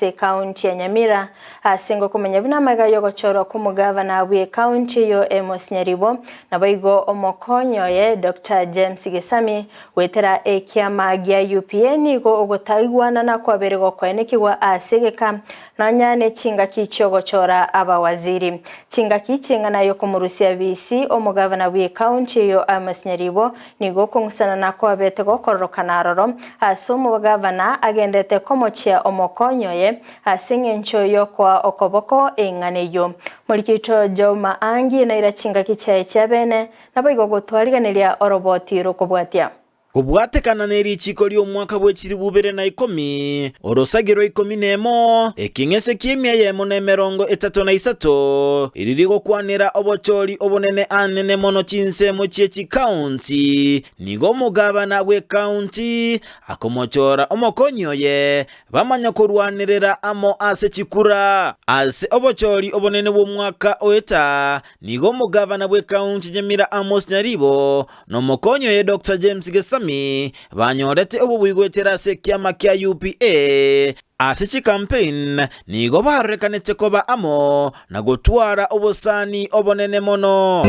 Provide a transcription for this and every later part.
ase ekaunti ya Nyamira ase ngokomanya buna amaiga y'ogochorwa kw'omogavana bw'ekaunti eyio Amos Nyaribo naboigo omokonyi oye Doctor James Gesami goetera ekiama gia UPA nigo ogotaigwanana kwabeire gokoenekigwa ase egeka nonya ne chingaki chiogochora abawaziri. Chingaki chi'eng'ana y'okomorusia bisi omogavana bw'ekaunti eyio Amos Nyaribo Nigo okong'usanana kwabete gokororokana aroro, ase omogavana agenderete komochia omokonyi oye, ase engencho y'okoa okoboko eng'ana eyio. Moriki oito Juma Angi naira chingaki chiaye chia bene, naboigo gotwariganeria oroboti rokobwatia. Kobwatekana ne richiiko ri'omwaka bwe chilifu ibere na ikomi, orosagi rwa ikomi nemo, ekeng'ese ki'emia eyemo na 33, eri rigokwanera obochori obonene anene mono chinsemo chie chikaunti, nigo omogabana bw'ekaunti akomochora omokonyi oye, bamanya korwanerera amo ase chikura. Ase obochori obonene bw'omwaka oeta, nigo omogabana bw'ekaunti Nyamira Amos Nyaribo na omokonyi oye Doctor James Gesami banyorete obobui goetera ase ekiama kia UPA. Ase chikampein nigo barorekanete koba amo na gotwara obosani obonene mono.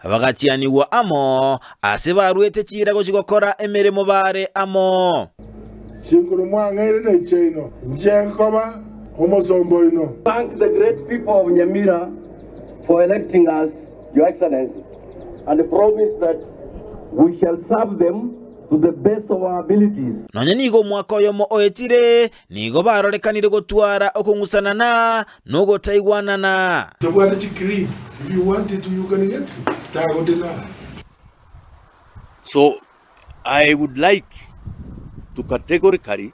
Bagachianigwa amo ase barwete chiira gochia gokora emeremo bare amo. Chinkuru mwang'eire nechiaino, inche nkoba omosomba oino. Thank the great people of Nyamira for electing us, Your Excellency, and promise that we shall serve them to the best of our abilities. Nonya nigo omwaka oyomo oetire, nigo barorekanire gotwara okong'usanana na ogotaigwanana. Tobwate chi cream, if you want it you can get it, tago deny. So I would like to categorically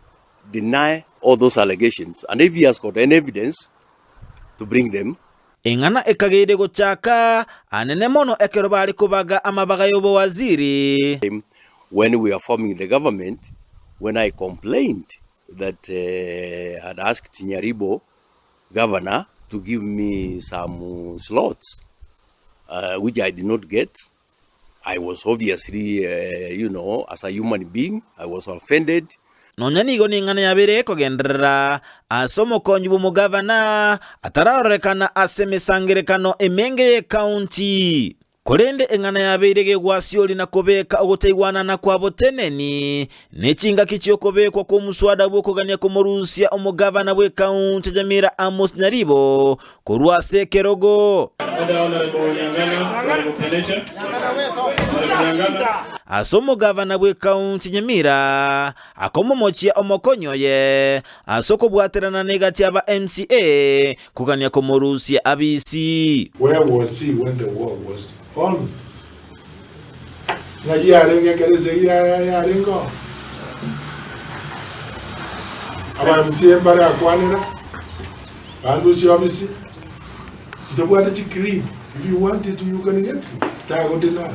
deny all those allegations and if he has got any evidence to bring them. Eng'ana ekageire gochaka anene mono ekero bare kobaga amabaga y'obowaziri. When we were forming the government, when I complained that I had asked Nyaribo governor to give me some slots which I did not get, I was obviously, you know, as a human being, I was offended. Nonya nigo neng'ana yabeire ekogenderera ase omokonyi bw'omogavana atararorekana ase emesangerekano emenge y'ekaunti. Korende eng'ana yabeire gegwasiori na kobeka ogotaigwanana kwa boteneni, ne chingaki chi'okobekwa kw'omuswada bw'okogania komorusia omogavana bw'ekaunti ya Nyamira Amos Nyaribo korwa ase ekerogo. Ase omogavana bw'ekaunti Nyamira akomomochia omokonyi oye ase okobwaterana negati aba MCA kogania komorusia abisi. Where was he when the war was on? Ng'ai yarenge ekero esegi yarenge oo? Aba MCA mbare akwanera, bandusie obisi, ntobwate chi cream, if you want it you can get it, tago deny.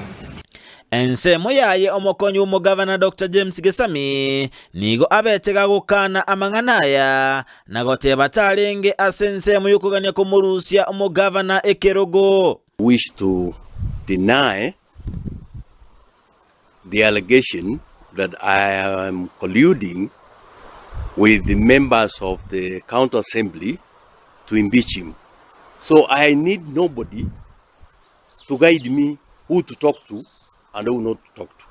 Ensemo yaye omokonyi bw'omogavana Doctor James Gesami nigo abete gagokana amang'ana aya na goteba tarenge ase ensemo y'okogania komorusia omogavana ekerogo. Wish to deny the allegation that I am colluding with the members of the county assembly to impeach him. So I need nobody to guide me who to talk to and who not to talk to.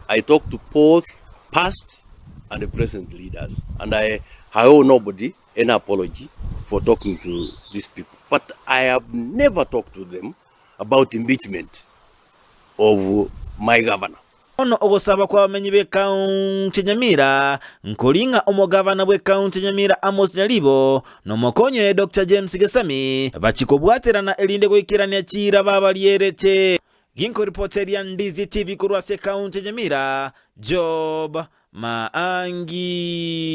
I talk to both past and present leaders and I, I owe nobody any apology for talking to these people. But I have never talked to them about impeachment of my governor. Bono ogosaba kw'abamenyi b'ekaunti ya Nyamira nkori ng'a omogavana bw'ekaunti ya Nyamira Amos Nyaribo na omokonyi oye Doctor James Gesami bachie kobwaterana erinde goikerania chiira babarierete. Ginkoripoteria Ndizi TV korwa ase ekaunti ya Nyamira, Job Maangi.